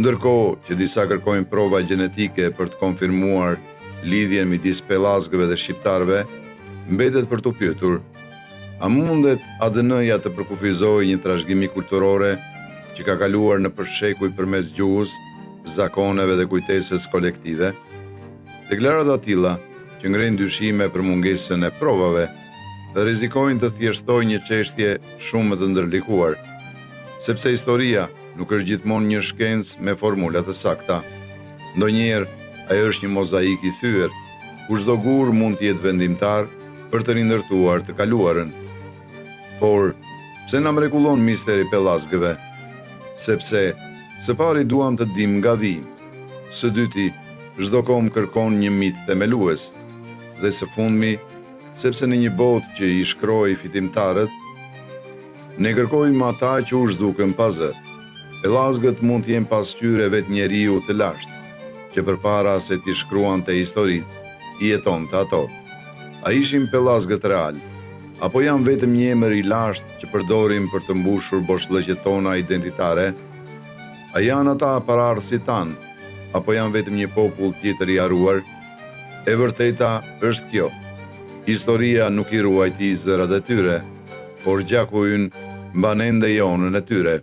Ndërkohë që disa kërkojnë prova gjenetike për të konfirmuar lidhjen midis pellazgëve dhe shqiptarëve, mbetet për t'u pyetur, a mundet ADN-ja të përkufizojë një trashëgimi kulturore që ka kaluar nëpër shekuj përmes gjuhës, zakoneve dhe kujtesës kolektive? Deklarata të tilla, që ngrejnë dyshime për mungesën e provave, rrezikojnë të thjeshtojnë një çështje shumë më të ndërlikuar, sepse historia nuk është gjithmonë një shkencë me formula të sakta. Ndonjëherë, ajo është një mozaik i thyer, ku çdo gur mund të jetë vendimtar për të rindërtuar të kaluarën. Por, pse na mrekullon misteri i pellazgëve? Sepse, së pari duam të dimë nga vijmë. Së dyti, çdo komb kërkon një mit themelues. Dhe së fundmi, sepse në një botë që i shkroi fitimtarët, Ne kërkojmë ata që u zhdukën pa zë. Pellazgët mund të jenë pasqyrë e vetë njeriut të lashtë, që përpara se t'i shkruante historitë, i jetonte ato. A ishin pellazgët realë, apo janë vetëm një emër i lashtë që përdorim për të mbushur boshllëqet tona identitare? A janë ata paraardhësit tanë, apo janë vetëm një popull tjetër i harruar? E vërteta është kjo. Historia nuk i ruajti zërat e tyre, por gjaku ynë mban ende jehonën e tyre.